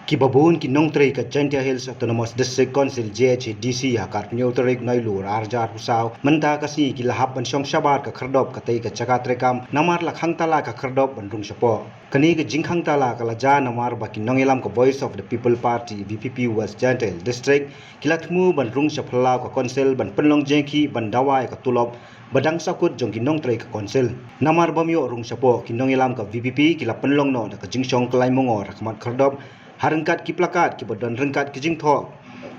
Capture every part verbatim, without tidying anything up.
Ki babun ki nongtrei ka Jaintia Hills Autonomous District Council, J H A D C, ha ka arphew tarik Nailur arhajar arphew saw, mynta ka sngi ki la hap ban shong shabar ka khyrdop katei ka jaka treikam, namar la khang tala ka khyrdop ban rung shapoh. Kane ka jingkhang tala ka la jia namar ba ki nongïalam ka Voice of the People Party, V P P, West Jaintia Hills District, ki la thmu ban rung sha phyllaw ka Council ban pynlong jingkhih ban dawa ïa ka tulop ba dang sahkut jong ki nongtrei ka Council. Namar bym ïoh rung shapoh, ki nongïalam ka V P P ki la pynlong noh da ka jingshong khlaiñ mongor ha khmat khyrdop, ha ryngkat ki plakat kiba don ryngkat ki jingthoh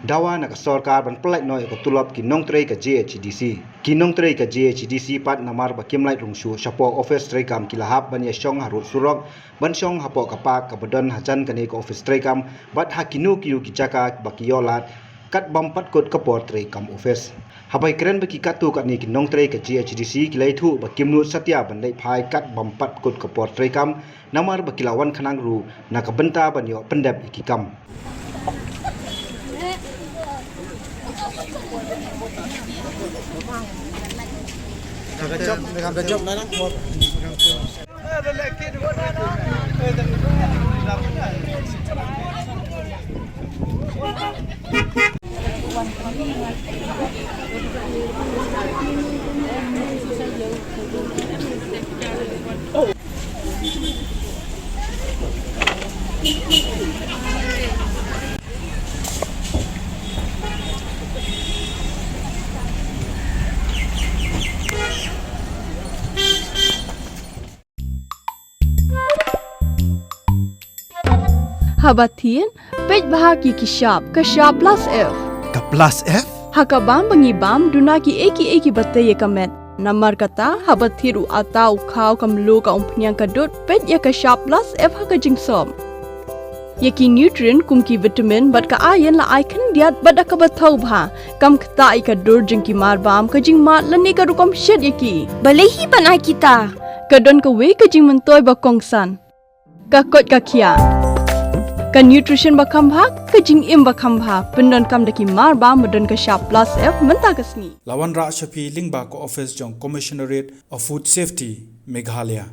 dawa na ka sorkar ban pyllait noh ïa ka tulop ki nongtrei ka J H A D C. Ki nongtrei ka J H A D C pat, namar ba kim lait rung shuh shapoh office treikam, ki la hap ban ïashong harud surok, ban shong hapoh ka park kaba don hajan kane ka office treikam, bad ha kino kino ki jaka ba ki ïoh lad, kat bym pat kut ka por treikam office. Haba ïakren bad ki katto katne ki nongtrei ka J H A D C, ki la ïathuh ba kim nud satia ban leit phai kat bym pat kut ka por treikam, namar ba ki la wan khnang ruh na ka bynta ban ïoh pyndep ïa ki kam. Haba thied, peit bha ïa ki shap, ka shap plus F. Ka plus F? Ha kaba bam ngi bam, duna kiei kiei kiba tei ïa ka met. Namar kata, haba thied u atta, u khaw, ka mluh, ka umphniang, ka dud, peit ïa ka shap plus F ha ka jingsop. Ïa ki nutrient kum ki vitamin bad ka iron la ai khyndiat bad da kaba thaw bha. Kam ktah ïa ka dur jong ki marbam, ka jingmad lane ka rukom shet ïa ki. Balei hi ban ai kita? Ka don kawei ka jingmyntoi ba kongsan. Ka koit ka khiah. Ka nutrition ba kham bha, ka jingim ba kham bha. Pyndonkam da ki marbam ba don ka shap plus F mynta ka sngi. La wanrah sha phi lyngba ka office jong Commissionerate of Food Safety, Meghalaya.